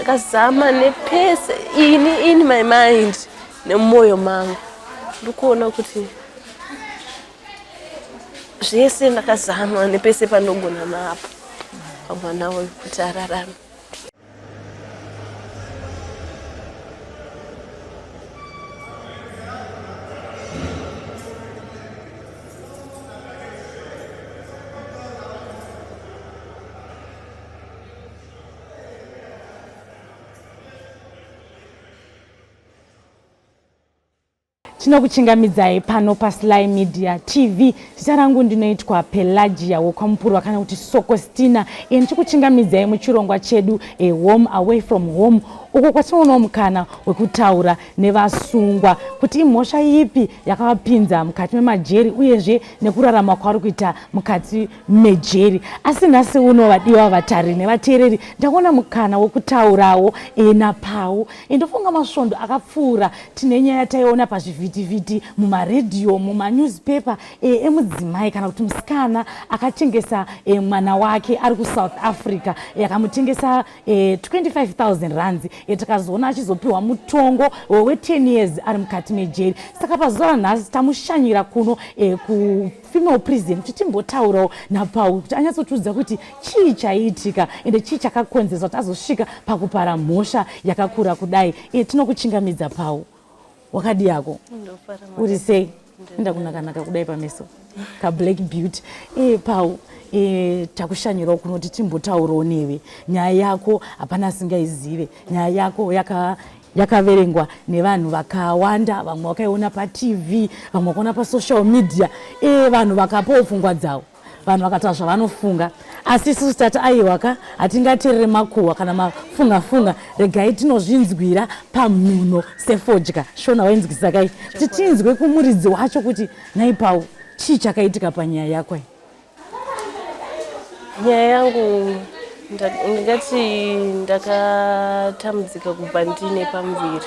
Ndakazama nepese ini in my mind nemumwoyo mangu ndikuona kuti zvese ndakazama nepese pandogona napo pamwana uyu kuti ararame. Tinokuchingamidzai pano paSly Media TV. Zita rangu ndinoitwa Pelagia wekwaMupurwa kana kuti Sokostina. Iye ndichikuchingamidzai muchirongwa chedu a home away from home uko kwatinoonawo mukana wekutaura nevasungwa kuti imhosva ipi yakavapinza mukati memajeri uyezve nekurarama kwavari kuita mukati mejeri. Asi nhasi uno vadiwa vatariri nevateereri ndaona mukana wekutaurawo e, napau. E, ndofunga masvondo akapfuura tine nyaya taiona pazvivhitivhiti mumaredhiyo mumanewspaper e, emudzimai kana kuti musikana akatengesa e, mwana wake ari kusouth africa e, akamutengesa e, 25000 rands e, tikazoona achizopiwa mutongo we10 years ari mukati mejeri. Saka pazuva ranhasi tamushanyira kuno e, ku female prison kuti timbotaurawo naPaul kuti anyatsotiudza kuti chii chaiitika ende chii chakakonzesa kuti azosvika pakupara mhosva yakakura kudai. E, tinokuchingamidza Paul, wakadii yako? Uri sei? Enda kunakanaka kudai pameso kablack beauty. E, Paul, e, takushanyirawo kuno kuti timbotaurawo newe. Nyaya yako hapana asingaizive. Nyaya yako yakaverengwa nevanhu vakawanda, vamwe vakaiona patv, vamwe vakaona pasocial media. E, vanhu vakapawo pfungwa dzavo, vanhu vakataura zvavanofunga, asi isusu tati aiwa ka, hatingaterere makuhwa kana mafungafunga, regai tinozvinzwira pamhuno sefodya. Shona wainzwisisa kai? Kuti tinzwe kumuridzi wacho kuti nhai Pau, chii chakaitika panyaya yako? Nyaya yangu ndingati ndakatambudzika kubva ndine pamuviri.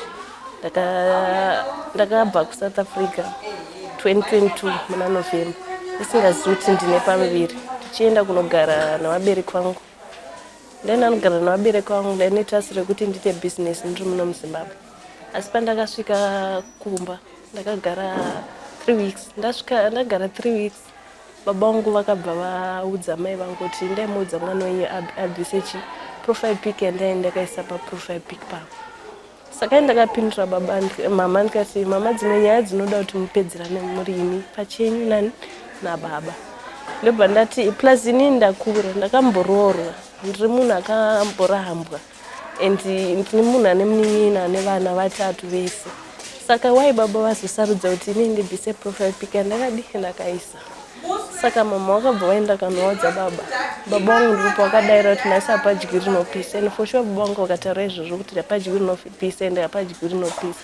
Ndakabva kuSouth Africa 2022 muna November ndisingazivi kuti ndine pamuviri, ndichienda kunogara navabereki vangu. Ndaenda kunogara navabereki vangu ndaine tasi rekuti ndiite bhizinesi ndiri muno muZimbabwe, asi pandakasvika kumba ndakagara 3 weeks. Ndasvika ndagara 3 weeks, baba vangu vakabva vaudza mai vangu kuti ndaimuudza mwana wenyu abvise chi profile pic yandai ndakaisa paprofile pic pavo. Saka ndakapindura baba mama ndikati, mama, dzimwe nyaya dzinoda kuti mupedzerane muri imi pachenyu nani nababa. Ndobva ndati plus inini ndakura, ndakamboroorwa, ndiri munhu akamborambwa and ndini munhu ane munin'ina ane vana vatatu vese. Saka wai baba vazosarudza kuti inini ndibvise profile pic yandakadi ndakaisa? Saka mama vakabva vaenda kanowadza baba. Baba vangu ndipo pavakadaira kuti nhasi hapadyi rinopisa, and for sure baba vangu vakataura izvozvo kuti hapadyi rinopisa and hapadyi rinopisa.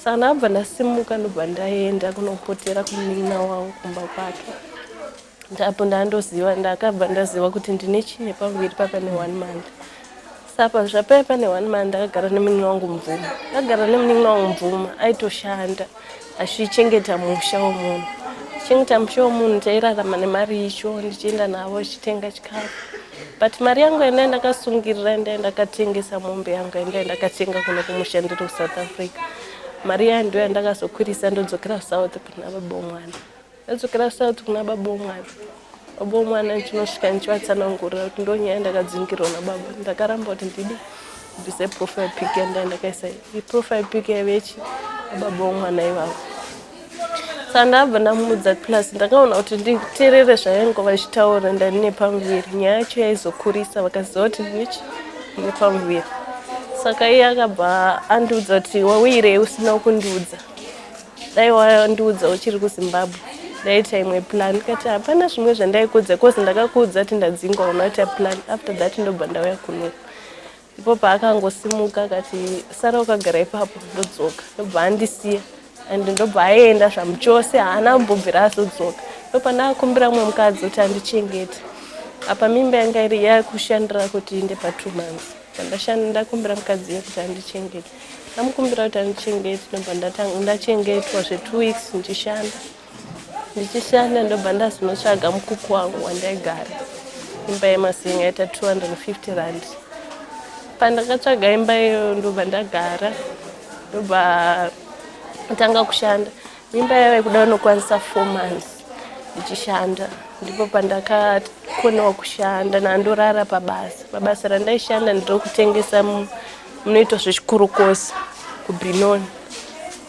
Saka ndakabva ndasimuka ndobva ndaenda kunopotera kumunin'ina wangu kumba kwake. Apo ndandoziva, ndakabva ndaziva kuti ndine chine pamuviri papa ne 1 month. Saka zvapaya pane 1 month ndakagara nemunin'ina wangu Mvuma. Ndakagara nemunin'ina wangu Mvuma, aitoshanda achichengeta musha womunhu. Chengeta musha womunhu, tairarama nemari icho, ndichienda navo ndichitenga chikafu. But mari yangu yandai ndakasungirira, ndai ndakatengesa mombe yangu yandai ndakatenga kuno kumusha ndiri kuSouth Africa. Mari yayo ndiyo yandakazokwirisa ndodzokera South kuna baba womwana. Ndadzokera South kuna baba womwana. Baba womwana ndichinosvika ndichivatsanangurira kuti ndo nyaya ndakadzingirwa nababa. Ndakaramba kuti ndidi bvise profile pic yandai ndakaisa. Profile pic yaive yechi baba womwana ivavo. Saka ndabva ndamuudza, plus ndakaona kuti nditerere zvainge vachitaura ndandine pamuviri. Nyaya yacho yaizokurisa vakaziva kuti ndinechi nepamuviri. Saka iye akabva andiudza kuti wawirei usina kundiudza, dai wandiudza uchiri kuZimbabwe ndaita imwe plan. Ndikati hapana zvimwe zvandaikuudza cause ndakakuudza kuti ndadzingwa unoita plan after that ndobva ndauya kuno. Ndipo paakangosimuka akati sara ukagara ipapo ndodzoka, ndobva andisiya and ndobva aenda zvamuchose, haana kumbobvira azodzoka. Ndopandakakumbira mumwe mukadzi kuti andichengete. Apa mimba yanga iri yakushandira kuti inde pa 2 months. Ndakumbira mukadzi iye kuti andichengete, ndamukumbira kuti andichengete, ndobva ndachengetwa zve 2 weeks ndichishanda, ndobva ndazonotsvaga mukuku wangu wandaigara imba yemasinga yaita 250 rand. Pandakatsvaga imba iyoyo ndobva ndagara, ndobva tanga kushanda. Mimba yaiva kuda unokwanisa 4 months ndichishanda, ndipo pandakakonewa kushanda. Nandorara pabasa. Pabasa randaishanda ndirokutengesa munoitwa zvechikorokoza kuBenoni.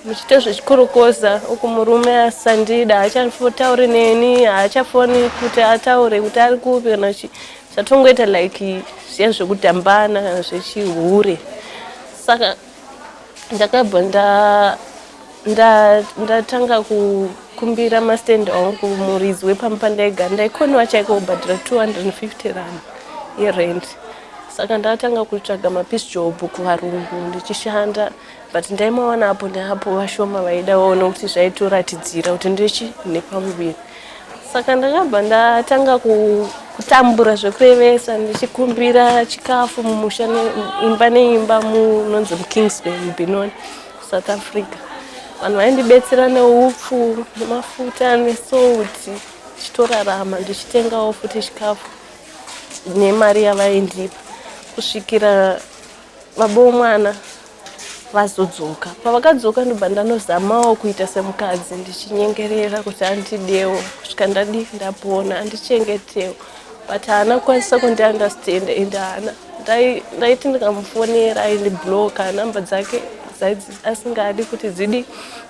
Muchiita zvechikorokoza uku murume asandida, haachafotauri neni, haachafoni kuti ataure kuti ari kupi kana chi zvatongoita like zviya zvekudhambana kana zvechihure. Saka ndakabva ndatanga kukumbira mastand angu muridzi wepamba pandaigara. Ndaikoniwa chaiko kubhadhara 250 rand yerent. Saka ndatanga kutsvaga mapiece job kuvarungu ndichishanda, but ndaimawana apo neapo, vashoma vaidawo nokuti zvaitoratidzira kuti ndechi nepamuviri. Saka ndakabva ndatanga kutambura zvekurevesa, ndichikumbira chikafu mumusha, imba neimba munonzi muKingsway muBenoni, South Africa. Vanhu vaindibetsera neupfu nemafuta nesauti, ndichitorarama ndichitengawo futi chikafu nemari yavaindipa, kusvikira baba womwana vazodzoka. Pavakadzoka ndobva ndanozamawo kuita semukadzi, ndichinyengerera kuti andidewo kusvika ndadi ndapona, andichengetewo, but haana kukwanisa kundiunderstand and haana. Ndaiti ndikamufonera aindibloka namba dzake, asingadi kuti dzidi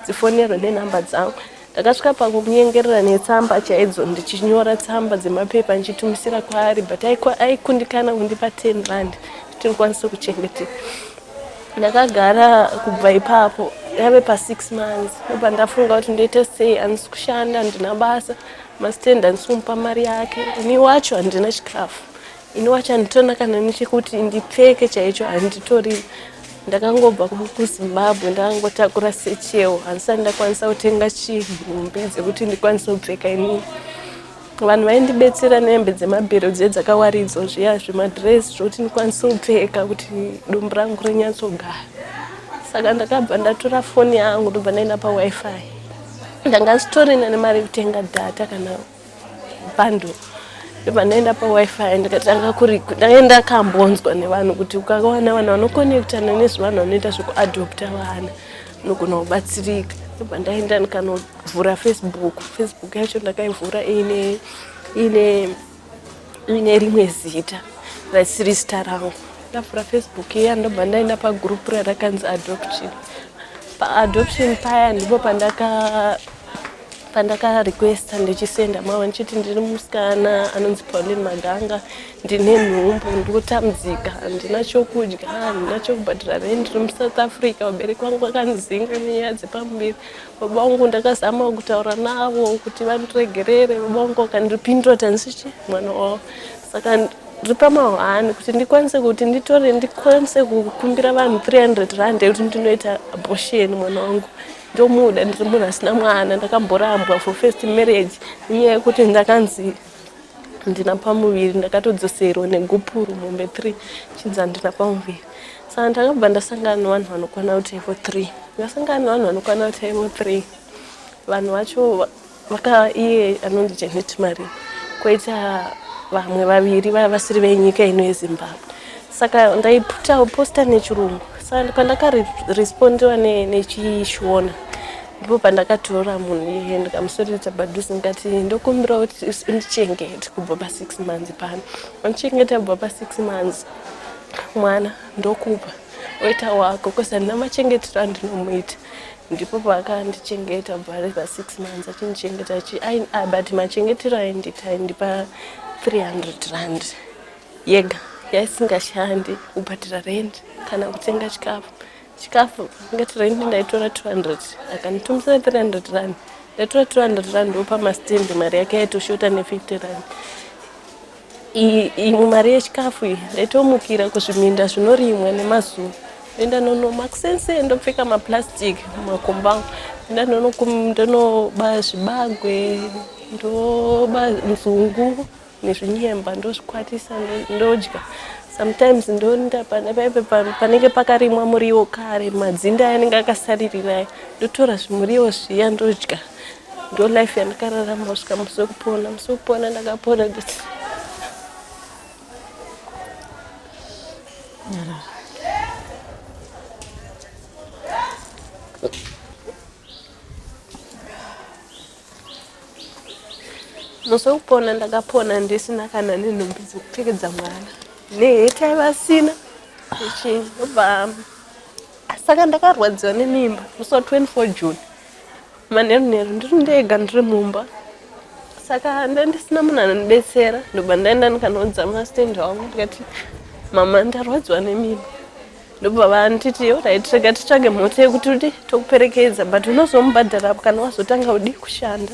dzifonerwe nenhamba dzangu. Ndakasvika pakumunyengerera netsamba chaidzo, ndichinyora tsamba dzemapepa ndichitumisira kwaari, but aikundikana kundipa 10 rand kuti ndikwanise kuchengeteka. Ndakagara kubva ipapo yave pa6 months, ndobva ndafunga kuti ndoita sei? Handisi kushanda, handina basa, mastand handisi kumupa mari yake, ini wacho handina chikafu, ini wacho handitorina kana nechekuti ndipfeke chaicho handitori. Ndakangobva kuZimbabwe ndakangotakura satchel, handisati ndakwanisa kutenga chihumbi dzekuti ndikwanise kupfeka inini. Vanhu vaindibetsera nehembe dzemabhero dziye dzakawaridzwa zviya, zvemadhirezi zvokuti ndikwanise kupfeka kuti dumbu rangu rinyatsogara. Saka ndakabva ndatora foni yangu, ndobva ndaenda paWiFi. Ndanga sitorina nemari yekutenga data kana bundle. Ndobva ndaenda paWiFi, ndikatanga kuri ndanga ndakambonzwa nevanhu kuti ukawana vanhu vanokonektana nezvevanhu vanoita zvekuadopta vana, unogona kubatsirika. Ndobva ndaenda ndikanovhura Facebook. Facebook yacho ndakaivhura iine rimwe zita risiri zita rangu. Ndavhura Facebook iya, ndobva ndaenda pagurupu rarakanzi adoption. Paadoption paya ndipo pandakarequesta ndichisenda mava ndichiti ndiri musikana anonzi Pauline Maganga, ndine nhumbu, ndiri kutambudzika, handina chokudya, handina chokubhadhara rent, ndiri muSouth Africa, vabereki vangu vakandidzinga nenyaya dzepamuviri. Baba vangu ndakazama kutaura navo kuti vandiregerere, baba vangu vakandipindura kuti handisi mwana wavo. Saka ndiri pamahwani kuti ndikwanise kuti nditore, ndikwanise kukumbira vanhu 300 rand yekuti ndinoita abortion. Mwana wangu ndomuda. Ndiri munhu asina mwana, ndakamborambwa for first marriage nenyaya yekuti ndakanzi ndina pamuviri. Ndakatodzoserwa negupuro, mombe 3, chinzi handina pamuviri. Saka ndakabva ndasangana nevanhu vanokwana kuti ivo 3. Ndasangana nevanhu vanokwana kuti ivo 3, vanhu vacho vaka iye anonzi Janet Marie, kwoita vamwe vaviri vaya vasiri venyika ino yeZimbabwe. Saka ndaiputa posta nechirungu, saka pandakarespondiwa nechiShona ndipo pandakatora munhu iyeye, ndikamusoredza padhuze, ndikati ndokumbira kuti undichengete kubva pa6 months pano. Wandichengeta kubva pa6 months, mwana ndokupa oita wako, cause handina machengetero andinomuita. Ndipo paakandichengeta kubva ari pa6 months achindichengeta, but machengetero aindiita, aindipa 300 rand yega yaisingashandi kubhadhara rent kana kutenga chikafu. Chikafu ngati rent ndaitora 200, akanditumisira 300 rand, ndaitora 200 rand opa mastendi, mari yake yaitoshota ne50 rand. Imwe mari yechikafu iyi ndaitomukira kuzviminda zvinorimwa nemazuva, ndoenda nonoma kusense, ndopfeka maplastic mumakomba angu, ndoenda ndonoba zvibagwe, ndoba nzungu nezvinyemba, ndozvikwatisa, ndodya. Sometimes ndoenda paipe panenge pakarimwa muriwo kare, madzinde anenge akasaririra, ndotora zvimuriwo zviya ndodya. Ndo life yandakararama kusvika musi wekupona. Musi wekupona ndakapona. Nyarara. Musi wekupona ndakapona ndisina kana nenhumbi dzekupfekedza mwana neheti aivasina ichibva saka ndakarwadziwa nemimba musi wa 24 June manheru nheru ndiri ndega ndiri mumba saka ndandisina munhu anondibetsera ndobva ndaenda ndikanoudza mastand wangu ndikati mama ndarwadziwa nemimba ndobva vanditi orit rega titsvage mota yekuti udi tokuperekedza but unozomubhadhara kana wazotanga udi kushanda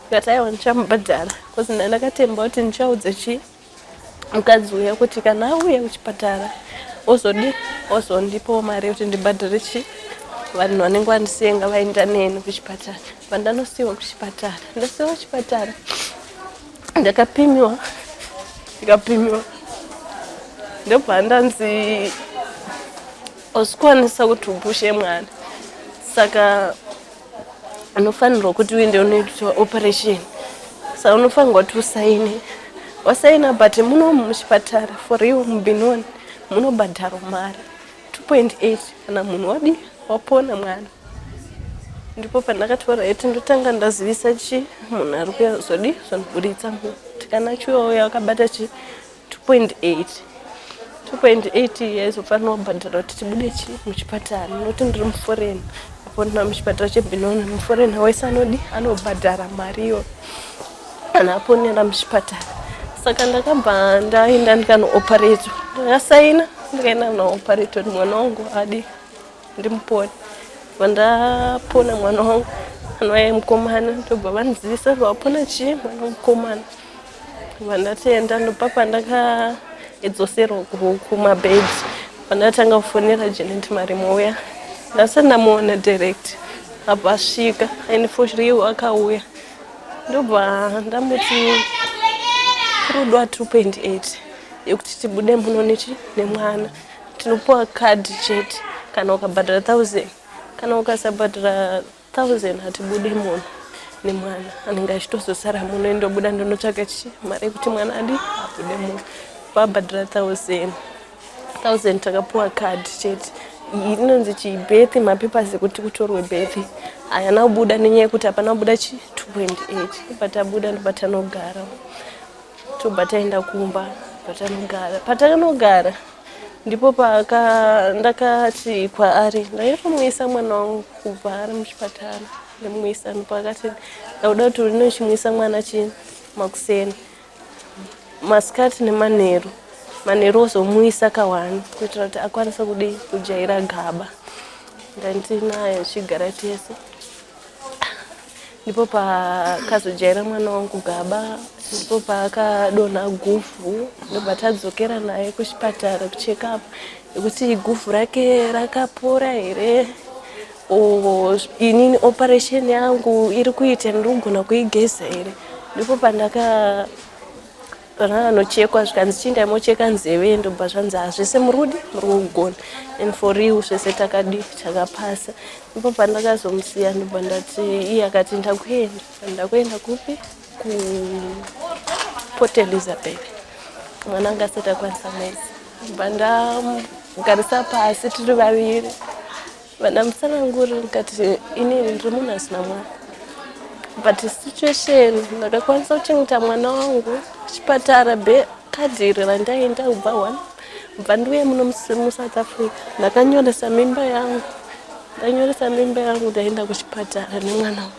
ndikati aiwa ndichamubhadhara bcause ndandakatemba kuti ndichaudza chii mukadzi uya kuti kana auya kuchipatara ozodi ozondipawo mari yekuti ndibhadhare chi vanhu vanenge vandisenga vaenda neni kuchipatara vandanosiiwa kuchipatara ndasiiwa kuchipatara ndakapimiwa ndikapimiwa ndobva ndanzi usikwanisa kuti upushe mwana saka unofanirwa kuti uende unoitwa operation saka unofanirwa kuti usaine wasaina but muno muchipatara for real muBenoni munobhadharwa mari 2.8 kana munhu wadi wapona mwana ndipo pandakatora eti ndotanga ndazivisa chi munhu ari kuzodi zvondiburitsa kuti kana chiuya akabata chi 2.8 2.8 yaizofanira kubhadhara kuti tibude chi muchipatara nokuti ndiri muforeign apo muchipatara cheBenoni muforeign wese anodi anobhadhara mari iyo kana aponera muchipatara saka ndakabva ndaenda ndikanooparetwa ndakasaina ndikaenda kunooperator kuti mwana wangu adi ndimupone vandapona mwana wangu anouya mukomana ndobva vandizivisa kuti wapona chii mwana mukomana vandatenda ndopa pandakaedzoserwa kumabhedhi pandatanga kufonera Janet Marimo uya ndasati ndamuona direct apo asvika and for real akauya ndobva ndamuti kurudwa 2.8 yekuti tibude muno nechi nemwana tinopuwa kadhi chete kana ukabhadhara 1000 kana ukasabhadhara 1000 hatibude muno nemwana anenge achitozosara muno indobuda ndonotsvaka chi mari yekuti mwana adi abude muno vabhadhara 1000 1000 takapuwa kadhi chete iyi inonzi chibirth mapapers ekuti kutorwe birth hayana kubuda nenyaya yekuti hapana kubuda chi 2.8 patabuda ndopatanogara tobva taenda kumba patanogara patakanogara ndipo paka ndakati kwaari ndaitomuisa mwana wangu kubva ari muchipatara ndimuisa ndopakati ndakuda kuti unochimwisa mwana chi makuseni masikati nemanheru manheru ozomuisa kawani kuitira kuti akwanise kudi kujaira gaba ndandinaye tichigara tese ndipo pakazojaira mwana wangu gaba ndipo paakadonha guvhu ndobva tadzokera naye kuchipatara kucheck up yekuti guvhu rake rakapora here inini operation yangu iri kuita ndiri kugona kuigeza here ndipo pandaka vanochekwa zvikanzi chiindai mocheka nzeve ndobva zvanzi hazvese muri kudi muri kugona and for real zvese takadi takapasa ndipo pandakazomusiya ndobva ndati iye akati ndakuenda ndakuenda kupi kuPort Elizabeth mwana anga asati akwanisa mwedzi bva ndagarisa pasi tiri vaviri vandamusananguri ndikati inini ndiri munhu asina mwana but situation ndakakwanisa kuchengeta mwana wangu chipatara kadhi iri randaenda kubva one kubva ndiuye muno muSouth Africa ndakanyoresa mimba yangu ndanyoresa mimba yangu ndaenda kuchipatara nemwana wangu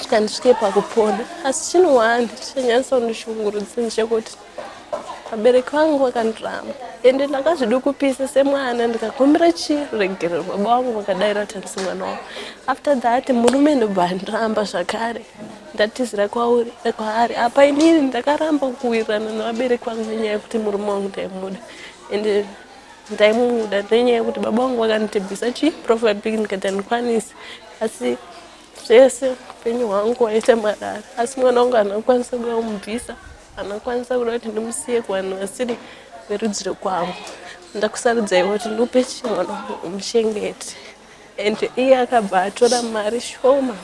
svika ndisvike pakupona asi chinhu one chichanyanyisa kundishungurudza ndechekuti vabereki vangu vakandiramba ende ndakazvidukupisa semwana ndikakumbira chiregerero baba vangu vakadaira kuti handisi mwana wavo after that murume ndobva andiramba zvakare ndatizira kwaari apa inini ndakaramba kuwirirana nevabereki vangu nenyaya yekuti murume wangu ndaimuda ende ndaimuda nenyaya yekuti baba vangu vakandibvisa chi profile pic ndikati handikwanisi asi zvese upenyu hwangu waita marara asi mwana wangu haana kukwanisa kuda kumubvisa haana kukwanisa kuda kuti ndimusiye kuvanhu vasiri verudzi rwekwangu ndakusarudzaiwo kuti ndiupe chi mwana wangu umuchengete and iye akabva atora mari shoma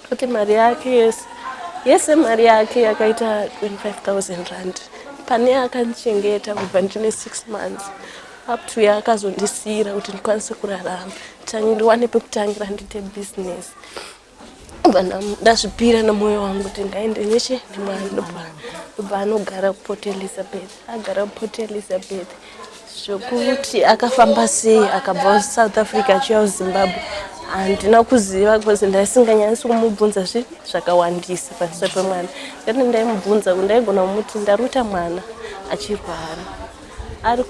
kuti mari yake yese yese mari yake yakaita 25 000 rand pane akandichengeta kubva ndine 6 months Up to yaakazondisiira kuti ndikwanise kurarama, tangi ndiwane pekutangira ndiite business. Ndobva ndazvipira nemwoyo wangu kuti ngaende neche nemwana. Ndobva anogara kuPort Elizabeth. Agara kuPort Elizabeth, zvokuti akafamba sei akabva kuSouth Africa achiuya kuZimbabwe handina kuziva, because ndaisinganyanyisi kumubvunza zvinhu zvakawandisa pamusoro pemwana. Ndati ndaimubvunza, ndaigona kumuti ndaruta mwana achirwara, ari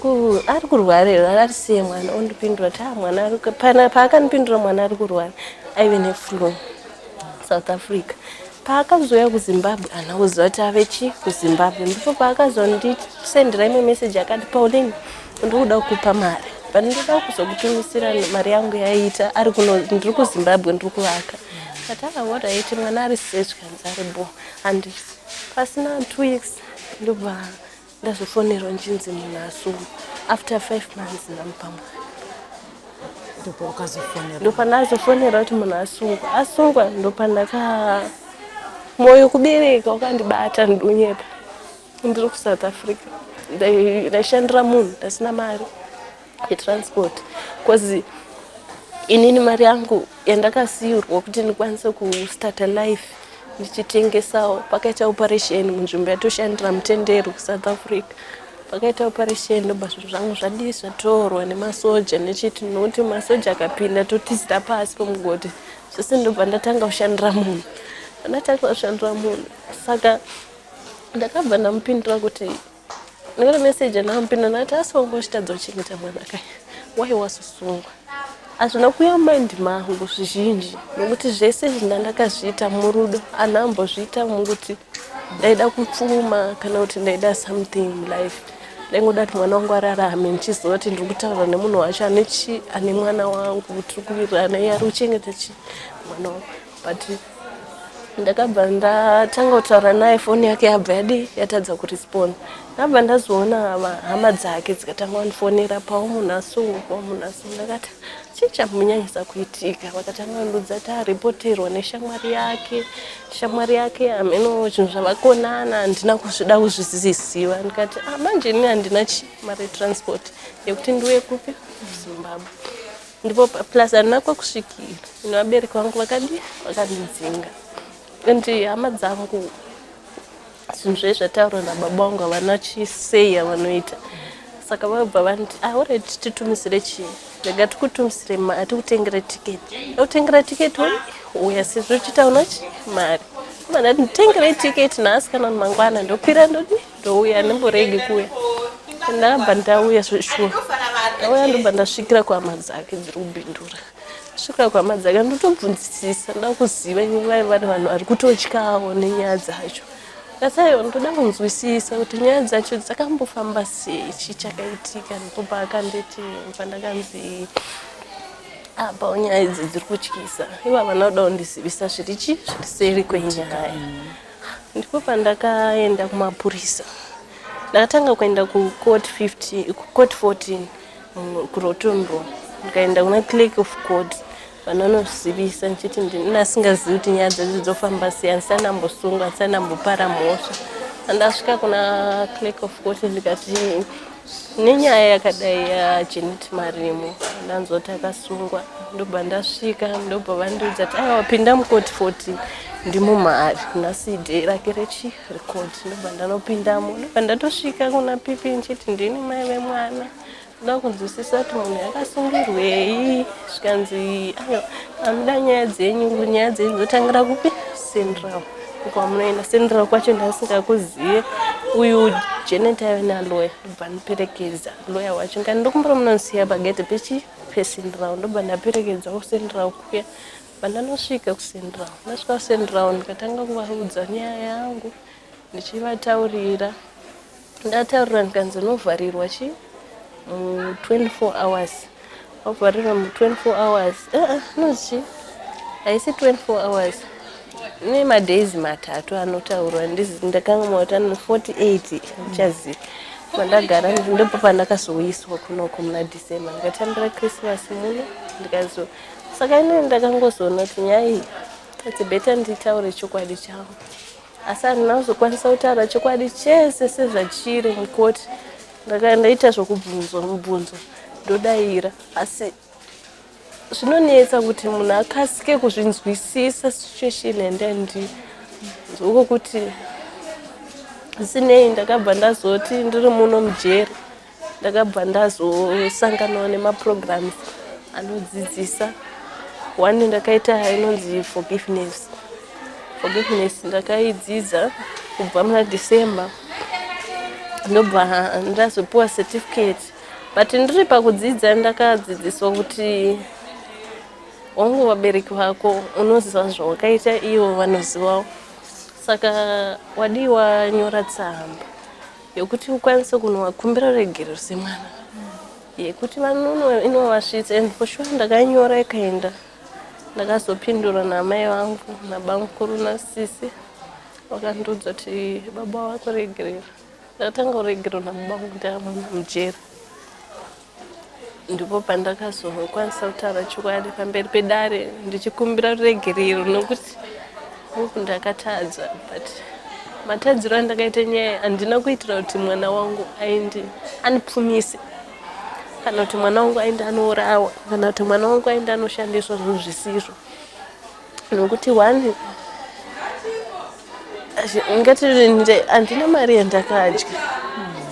kurwara here, ari sei mwana? Ondipindura kuti, "Ah, mwana ari paakandipindura mwana ari kurwara, aive neflu South Africa. Paakazouya kuZimbabwe haana kuziva kuti ave chi kuZimbabwe. Ndipo paakazondisendera imwe meseji akati, "Pauline, ndikuda kukupa mari, but ndoda kuzokutumisira mari yangu yaita ari kuno, ndiri kuZimbabwe, ndiri kuvaka." Kati, "Ah, alright, mwana ari sei?" Zvikanzi ari bo. And pasina 2 weeks ndobva ndazofonerwa nchinzi munhu asungwa after 5 months ndamupa mwana. Ndopaukazofonerwa? Ndopandazofonerwa kuti munhu asungwa. Asungwa, ndopandaka mwoyo kubereka wakandibata. Ndonyepa, ndiri kuSouth Africa, ndaishandira munhu, ndasina mari yetransport, because inini mari yangu yandakasiyirwa kuti ndikwanise kustarta life ndichitengesawo, pakaita operation munzvimbo yatoshandira mutendero kuSouth Africa. Pakaita operation, ndobva zvinhu zvangu zvadii, zvatorwa nemasoja nechiti, nokuti masoja akapinda totizira pasi pomugoti zvese. Ndobva ndatanga kushandira munhu. Ndatanga kushandira munhu, saka ndakabva ndamupindura kuti, ndikati meseji andamupindura, ndakati, "Asi wanga uchitadza kuchengeta mwana kai, wai wazosungwa?" Hazvina kuuya mumind mangu zvizhinji, nokuti zvese izvi ndandakazviita murudo, handina ambozviita mukuti ndaida kupfuma kana kuti ndaida something mulife. Ndaingoda kuti mwana wangu ararame, ndichiziva kuti ndiri kutaura nemunhu wacho ane chi ane mwana wangu, tiri kuwirirana, iye ari kuchengeta chi mwana wangu. But ndakabva ndatanga kutaura naye, foni yake yabva yadii, yatadza kuresponda. Ndabva ndazoona hama dzake dzikatanga kundifonera, "Pao munhu asungwa, pao munhu asungwa." Ndakati, "Chii chamunyanyisa kuitika?" Vakatanga kundiudza kuti aripoterwa neshamwari yake, shamwari yake hameno zvinhu zvavakonana. Handina kuzvida kuzviziva. Ndikati, "Ah, manje ini handina chi mari yetransport yekuti ndiuye kupi, kuZimbabwe." Ndipo plus handina kwekusvikira ino, vabereki vangu vakadi vakandidzinga, and hama dzangu, zvinhu zvai zvataurwa nababa vangu havana chisei yavanoita. Saka vabva vanditi, "Alright, titumisire chii, rega tikutumisire tikutengere tiketi." Ndakutengera tiketi, uya sezvo uchitaura chi mari. Ndati, "Nditengerei tiketi nhasi kana mangwana, ndokwira, ndodi ndouya, handimboregi kuuya." Ndakabva ndauya zveshuwa. Ndauya, ndobva ndasvikira kuhama dzake dziri kuBindura. Svikira kuhama dzake, ndotobvunzisisa, ndoda kuziva vai vari vanhu vari kutotyawo nenyaya dzacho. Asi aiwa, ndoda kunzwisisa kuti nyaya dzacho dzakambofamba sei, chii chakaitika. Ndipo paakanditi, pandakanzi, apawo nyaya idzi dziri kutyisa, ivo havana kuda kundizivisa zviri chi zviri seri kwenyaya. Ndipo pandakaenda kumapurisa. Ndakatanga kuenda kucourt 50, kucourt 14 kuRotonro. Ndikaenda kuna clerk of court, vanonozivisa ndichiti ndini asingazivi kuti nyaya dzacho dzofamba sei, handisati ndambosungwa, handisati ndambopara mhosva. Andasvika kuna clerk of court, ndikati nenyaya yakadai yaJanet Marimo, ndanzwa kuti akasungwa. Ndobva ndasvika, ndobva vandiudza kuti, "Aiwa, pinda mucourt 14, ndimo maari, nhasi day rake rechi recourt." Ndobva ndanopindamo, ndobva ndatosvika kuna PP ndichiti ndini mai vemwana, ndoda kunzwisisa kuti munhu yakasungirwei. Zvikanzi, "Aiwa, amuda nyaya dzenyu, nyaya dzenyu dzotangira kupi? Central kwamunoenda." Central kwacho ndasingakuzive. Uyu Janet aive naloya, ndobva ndiperekedza loya wacho. Ngani ndokumbura munonisiya pagedhe pechi pecentral. Ndobva ndaperekedza kucentral kuya. Pandanosvika kucentral, ndasvika kucentral, ndikatanga kuvaudza nyaya yangu, ndichivataurira. Ndataurira, ndikanzi unovharirwa chi mu24 hours, wavharirwa mu24 hours. Inonzi chi, haisi 24 hours, nemadays 3 anotaurwa. Ndakangamwa kuti ano 48, handichazivi. Pandagara, ndipo pandakazouyiswa kunoko muna December. Ndikatambira Christmas muno. Ndikazo saka inini ndakangozoona kuti nyaya iyi, it's better nditaure chokwadi changu, asi handina kuzokwanisa kutaura chokwadi chese sezvachiri mukoti. Ndaita zvokubvunzwa mubvunzo ndodaira, asi zvinonetsa kuti munhu akasike kuzvinzwisisa situation yandandi uko kuti zvisinei. Ndakabva ndazoti ndiri muno mujeri, ndakabva ndazosanganawo nemaprograms anodzidzisa. One ndakaita inonzi forgiveness. Forgiveness ndakaidzidza kubva muna December, ndobva ndazopiwa certificate. But ndiri pakudzidza ndakadzidziswa kuti wangu vabereki vako unoziva zvawakaita, ivo vanozivawo, saka wadii wanyora tsamba yokuti ukwanise kunovakumbira regerero semwana yekuti inovasvitsa. And for sure ndakanyora ikaenda. Ndakazopindura naamai vangu nabamukuru nasisi, vakandiudza kuti baba vakuregerera. Ndakatanga kuregerera nababa vangu ndamuna mujeri. Ndipo pandakazokwanisa kutaura chokwadi pamberi pedare ndichikumbira ruregerero nokuti uku ndakatadza, but matadziro andakaita nyaya handina kuitira kuti mwana wangu aende anipfumise, kana kuti mwana wangu aende anourawa, kana kuti mwana wangu aende anoshandiswa zvinhu zvisizvo. Nokuti one, ngati handina mari yandakadya,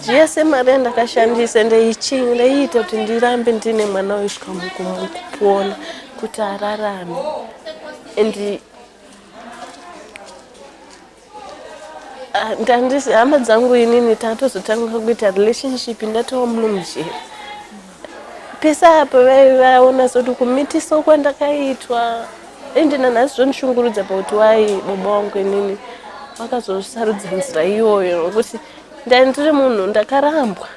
yese mari yandakashandisa ndaiita kuti ndirambe ndine mwana uyu svika mukupona kuti ararame. And ndandisi hama dzangu inini tatozotanga kuita relationship ndatova muno mujeri. Pese apa vaivaona sekuti kumitiswa kwandakaitwa, ende nanhasi zvondishungurudza pakuti wai baba vangu inini vakazosarudza nzira iyoyo, nokuti ndandiri munhu ndakarambwa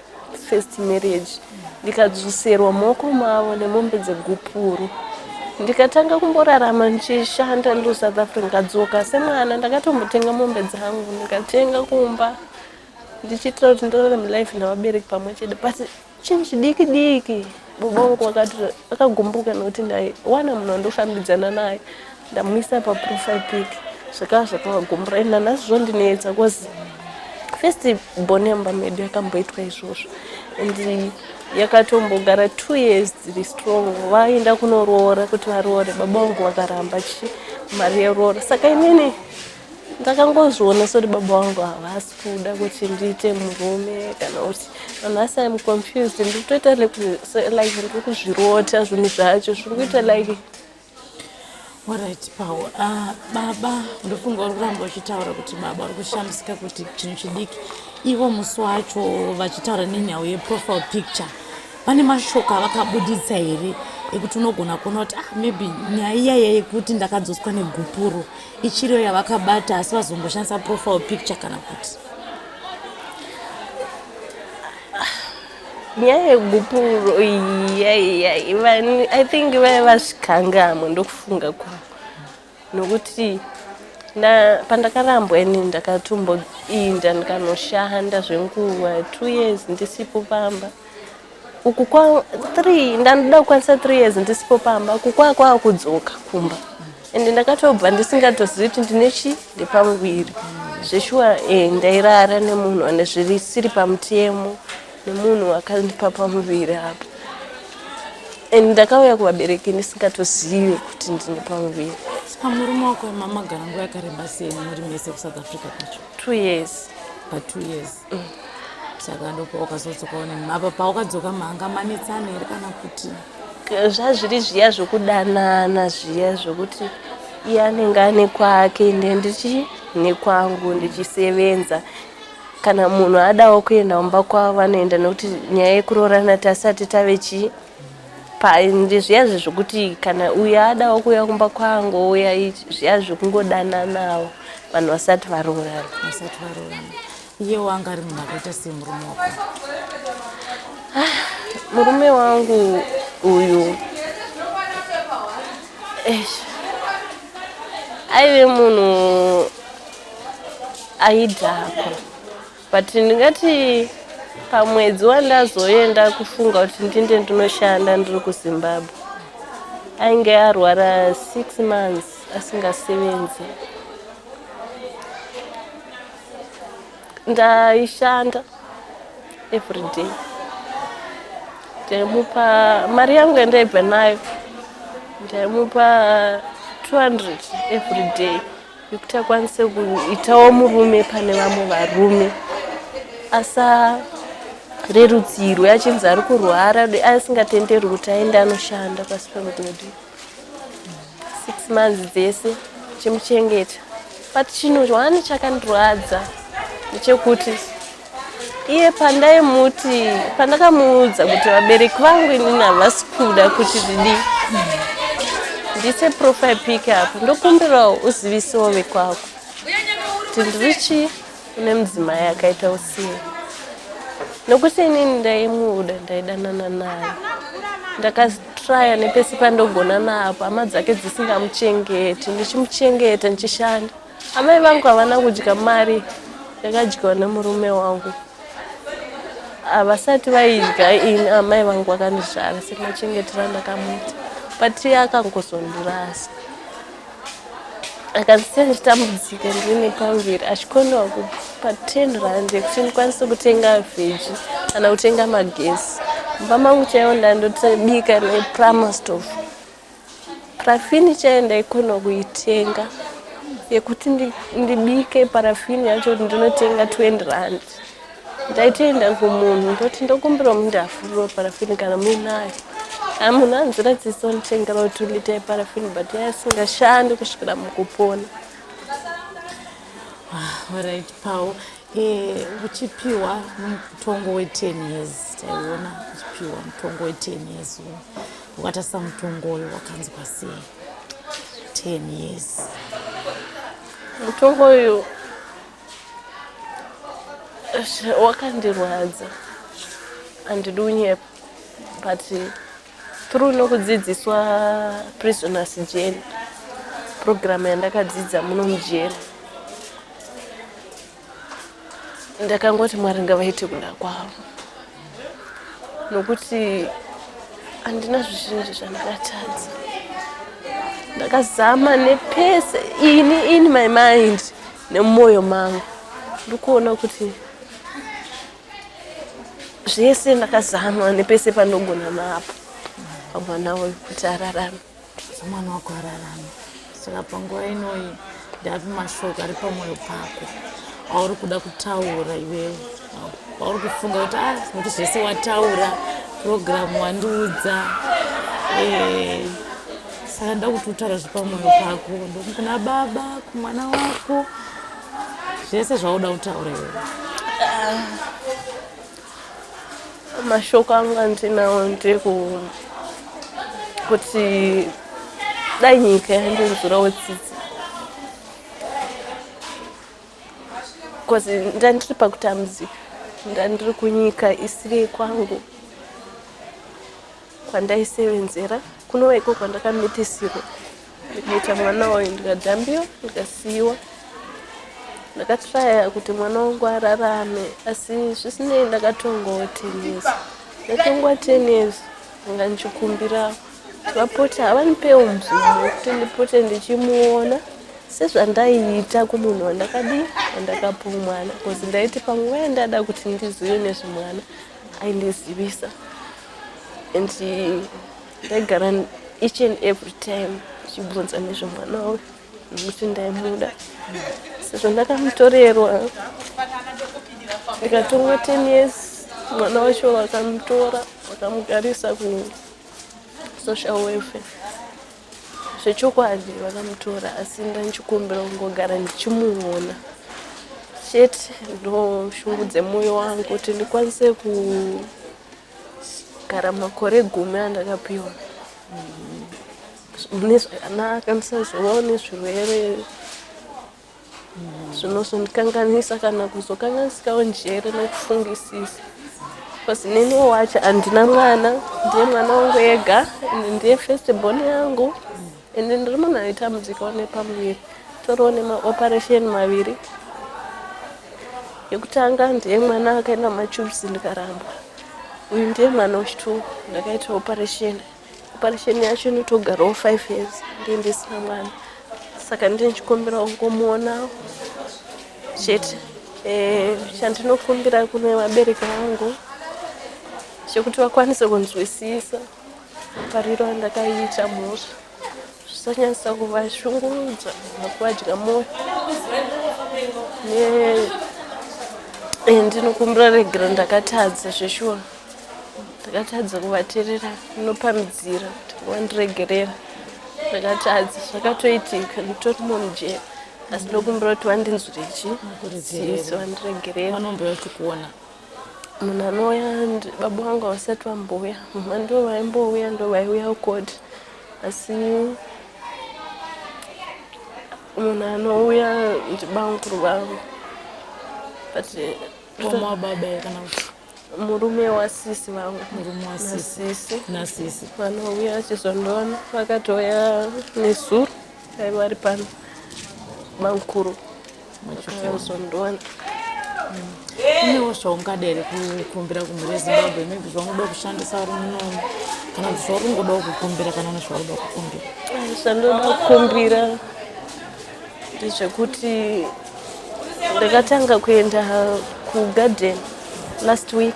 first marriage, ndikadzoserwa mumaoko mavo nemombe dzegupuro, ndikatanga kumborarama ndichishanda ndiri South Africa. Ndikadzoka semwana, ndakatombotenga mombe dzangu, ndikatenga kumba ndichiitira kuti ndirarame life navabereki pamwe chete. But chinhu chidiki diki, baba vangu vakagumbuka nekuti ndaiwana munhu wandofambidzana naye, ndamuisa paprofile pic. Zvakava zvakavagumbura, and nanhasi zvondinetsa because first born yamba medu yakamboitwa izvozvo and yakatombogara 2 years dziri strong. Vaenda kunoroora kuti varoore, baba vangu vakaramba chi mari yeroora. Saka inini ndakangozviona sekuti baba vangu havasi kuda kuti ndiite murume kana kuti nanhasi I'm confused. Ndiri kutoita like ndiri kuzvirota zvinhu zvacho zviri kuita like Alright, Pau. Baba, ndofunga uri kuramba uchitaura kuti baba uri kushamisika kuti chinhu chidiki. Ivo musi wacho vachitaura nenhau yeprofile picture, pane mashoko avakabuditsa here ekuti unogona kuona kuti ah, maybe nyaya iyaya yekuti ndakadzoswa negupuro ichiriyo yavakabata, asi vazongoshandisa profile picture, kana kuti? Nyaya yegupuro iyi, I think vaiva vasvikangamwe, ndokufunga kwangu, nokuti pandakarambwa ini ndakatomboinda ndikanoshanda zvenguva 2 years ndisipo pamba. Uku kwa three, ndandoda kukwanisa 3 years ndisipo pamba. Uku kwa kwakudzoka kumba, ende ndakatobva ndisingatozivi kuti ndine chi ndepamuviri zveshuwa. Ndairara nemunhu ane zvirisiri pamutemo, nemunhu akandipa pamuviri apa, and ndakauya kuvabereki ndisingatozivi kuti ndine pamuviri. Saka murume wako mamagara nguva yakareba sei muri mese kuSouth Africa kwacho? 2 years. Pa2 years. Saka ndopawakazodzokawo apa, pawakadzoka manga manetsana here kana kuti? Zvazviri zviya zvokudanana zviya zvokuti iye anenge ane kwake, nde ndichi nekwangu ndichisevenza. Kana munhu adawo kuenda kumba kwavo vanoenda, nekuti nyaya yekuroorana tasati tave chi ndizviya zvokuti kana uyo adawo kuuya kumba kwangu ouya, zviya zvekungodananawo vanhu vasati varoorana. Vasati varoorana. Iye wanga ari munhu akaita sei murume wako? Murume wangu uyu, eish, aive munhu aidhakwa, but ndingati pamwedzi wandazoenda kufunga kuti ndinde ndinoshanda ndiri kuZimbabwe, ainge arwara 6 months asingasevenzi. Ndaishanda. Every day ndaimupa mari yangu yandaibva nayo, ndaimupa 200 every day yekuti akwanise kuitawo murume pane vamwe varume, asarerutsirwe achinzi ari kurwara, asingatenderwi kuti aende anoshanda pasi pemugodhi. 6 months dzese chimuchengeta. But chinhu one chakandirwadza ndechekuti iye pandaimuti, pandakamuudza kuti vabereki vangu inini havasi kuda kuti ndidi ndiise profile pic apo, ndokumbirawo uzivisewo vekwako kuti ndiri chii, une mudzimai akaita usiku, nokuti inini ndaimuda, ndaidanana naye. Ndakatraya nepese pandogona napo, hama dzake dzisingamuchengeti, ndichimuchengeta ndichishanda. Amai vangu havana kudya mari yakadyiwa nemurume wangu, havasati vaidya ini. Amai vangu vakandizvara semachengetero andakamuita, but iye akangozondirasa, akandisiya ndichitambudzika ndine pamuviri, achikonewa kupa R10 yekuti ndikwanise kutenga veggie kana kutenga magesi. Mumba mangu chaiwo ndandotobika nePrama stove. Parafini chaiyo ndaikona kuitenga yekuti ndibike parafini yacho, ndinotenga R20. Ndaitoenda kumunhu ndoti ndokumbira mundafuriro parafini kana muinayo, kana munhu anzira tsitsi onditengerawo 2 litre yeparafini, but yaisingashandi kusvikira mukupona. Alright, Pau, uchipiwa mutongo we10 years, taiona uchipiwa mutongo we10 years. Ukatarisa mutongo uyu, wakanzwa sei, 10 years? Mutongo uyu wakandirwadza, handidi unyepa, but through nokudzidziswa prisoners journey program yandakadzidza muno mujeri, ndakangoti Mwari ngavaite kuda kwavo, nokuti handina zvizhinji zvandakatadza. Ndakazama nepese ini in my mind nemumwoyo mangu ndikuona kuti zvese ndakazama nepese pandogona napo pamwana uyu kuti ararame. Mwana wako ararame. Saka panguva inoyi, ndapi mashoko ari pamwoyo pako auri kuda kutaura iwewe, wauri kufunga kuti a ah, nokuti zvese wataura, purogiramu wandiudza, saka nda kuti utaura zvepamwoyo pako kuna baba, kumwana wako, zvese zvauda kutaura iwewe? Mashoko angu andinawo ndeku kuti dai nyika yandinzwirawo tsitsi, because ndandiri pakutambudzika, ndandiri kunyika isiri kwangu kwandaisevenzera, kunova iko kwandakamitisirwa, ndikaita mwana uyu, ndikadhambiwa, ndikasiyiwa. Ndakatraya kuti mwana wangu ararame, asi zvisinei ndakatongwawo 10 years. Ndatongwa 10 years, ndanga ndichikumbira kuti vapote havanipewo mvumo wekuti ndipote ndichimuona sezvandaiita kumunhu wandakadii, wandakapuwa mwana, because ndaiti panguva yandada kuti ndizive nezvemwana aindizivisa, and ndaigara each and every time ndichibvunza nezvemwana uyu nekuti ndaimuda. Sezvo ndakamutorerwa ndikatongwa 10 years, mwana wacho vakamutora, vakamugarisa kusocial welfare. Zvechokwadi vakamutora, asi ndanchikumbira kungogara ndichimuona chete. Ndo shungu dzemwoyo wangu kuti ndikwanise kugara makore 10 andakapiwa mune zvakanaka, ndisazovawo nezvirwere zvinozondikanganisa kana kuzokanganisikawo njere nekufungisisa, because neniwo wacho handina mwana, ndiye mwana wangu ega, ende ndiye first born yangu, ende ndiri munhu aitambudzikawo nepamuviri, toriwo nemaoperation maviri. Yekutanga ndiye mwana akaenda matubes, ndikarambwa. Uyu ndiye mwana wechitu ndakaita operation. Operation yacho inotogarawo 5 years, ndiye ndisina mwana. Saka ndiye ndichikumbira kungomuonawo chete. Eh, chandinokumbira kune vabereki vangu chekuti vakwanise kunzwisisa mapariro andakaita mhosva zvisanyanyisa kuvashungurudza kana kuvadya mwoyo eh, ndinokumbira regero ndakatadza zveshuwa ndakatadza kuvaterera ndinopamhidzira kuti vandiregerera ndakatadza zvakatoitika nditori mumujeri asi ndokumbira kuti vandinzwire chi tsitsi vandiregerera vanombouya vachikuona munhu anouya baba vangu havasati vambouya mama ndo vaimbouya ndo vaiuya kukoti asi munhu anouya ndibamukuru vangu but mama baba kana kuti murume wasisi vangu murume wasisi nasisi vanouya vachizondiona vakatouya nezuro vaiva vari pano bamukuru vakazondiona unewo zvaungada here kukumbira kumhuri yezimbabwe maybe zvaunoda kushandisa uri munomu kana kuti zvauri kungodawo kukumbira kana une zvauri kuda kukumbira zvandoda kukumbira ndezvekuti ndakatanga kuenda kugarden last week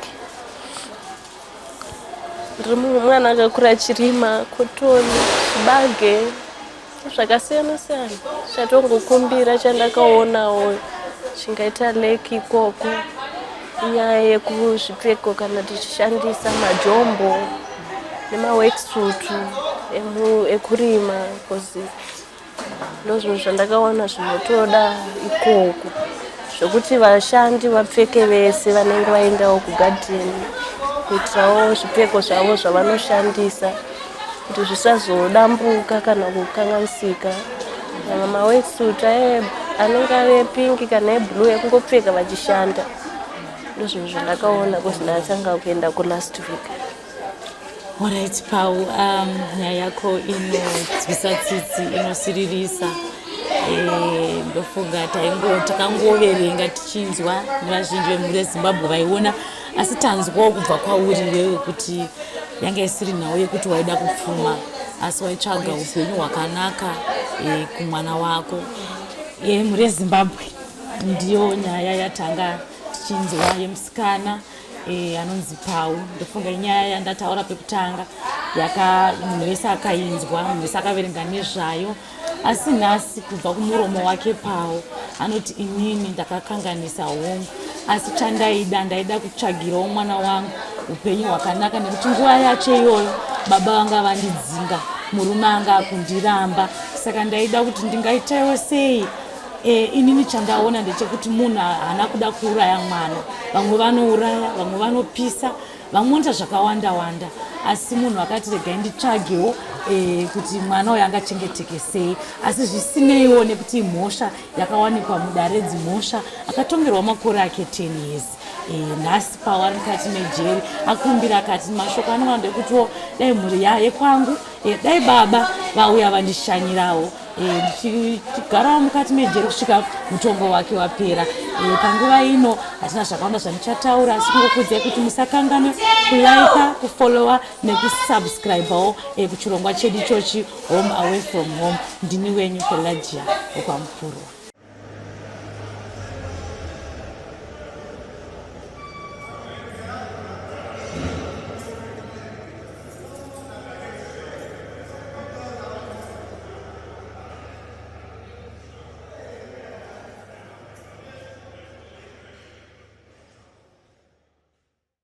ndiri mwana akakura achirima kotoni chibage zvakasiyana siyana chatongokumbira chandakaonawo chingaita leki ikoko inyaya yekuzvipfeko kana tichishandisa majombo nemaworksuit ekurima bcause ndozvinhu zvandakaona zvinotoda ikoko zvekuti vashandi vapfeke vese vanenge vaendawo kugadheni kuitirawo zvipfeko zvavo zvavanoshandisa kuti zvisazodambuka kana kukanganisika mamwe maworksuit aye anenge ari epingi kana eblue ekungopfeka vachishanda ndozvinhu zvandakaona kuzi ndatanga kuenda kulast week Alright, Pau, um, nyaya yako inonzwisa tsitsi, inosiririsa. Eh, ndofunga taingo takangoverenga tichinzwa nevazhinji vemhuri yezimbabwe vaiona asi tanzwawo kubva kwauri iwewe kuti yanga isiri nhau yekuti waida kupfuma asi waitsvaga upenyu hwakanaka eh, kumwana wako eh, mhuri yezimbabwe ndiyo nyaya yatanga tichinzwa yemusikana e, anonzi Pau ndofunga inyaya yandataura pekutanga yaka munhu wese akainzwa munhu wese akaverenga nezvayo asi nhasi kubva kumuromo wake Pau anoti inini ndakakanganisa hongu asi chandaida ndaida kutsvagirawo mwana wangu upenyu hwakanaka nekuti nguva yacho iyoyo baba vanga vandidzinga murume anga akundiramba saka ndaida kuti ndingaitawo sei E, inini chandaona ndechekuti munhu haana kuda kuuraya mwana vamwe vanouraya vamwe vanopisa vamwe vanoita zvakawanda wanda asi munhu akati regai nditsvagewo e, kuti mwana uyo angachengeteke sei asi zvisineiwo nekuti mhosva yakawanikwa mudare dzimhosva akatongerwa makore ake 10 years e, nhasi Pau ari mukati mejeri akumbira akati mashoko anova ndekutiwo dai mhuri yekwangu e, dai baba vauya vandishanyirawo ndichigarawo mukati mejeri kusvika mutongo wake wapera e, panguva ino hatina zvakawanda zvandichataura asi kungokuudzai kuti musakanganwe kulaika kufollowa nekusubscribewo e, kuchirongwa chedu ichochi home away from home ndini wenyu Pelagia wekwaMupurwa.